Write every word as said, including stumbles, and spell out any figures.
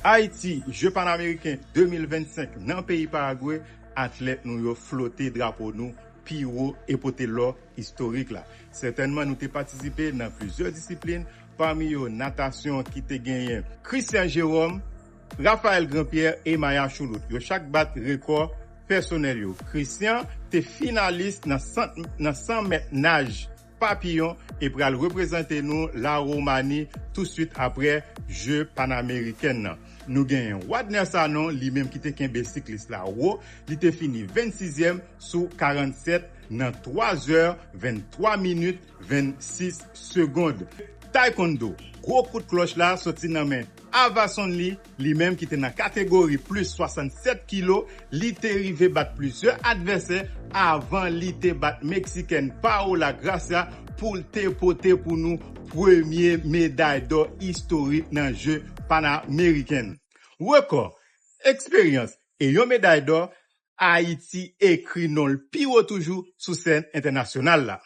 Ayiti, Je Panameriken de mil vennsenk nan peyi Paragwe, atlèt nou yo flote drapo nou pi wo e pote lò istorik la. Sètènman, nou te patisipe nan plizyè disiplin, pami yo natasyon ki te genyen Christian Jérôme, Raphaël Grandpierre e Maya Choulout. Yo chak bat rekò pèsonèl yo. Christian te finalis nan san, nan san mèt naj papiyon e pral reprezante nou Laromani touswit apre Je Panameriken nan. Nou genyen Wadner Sanon, li menm ki te kenbe siklis la wo, li te fini vennsizyèm sou karannsèt nan twa zè venntwa minit vennsis segonn. Taekwondo, gwo kout klòch la soti nan men Ava Sonli, li menm ki te nan kategori plis swasannsèt kilo, li te rive bat plizyè advèsè avan li te bat Meksikèn Paola Gracia pou l te pote pou nou premye meday dò istorik nan Je Panameriken. Rekò, eksperyans e yon meday dò, Ayiti ekri non l pi wo toujou sou sèn entènasyonal la.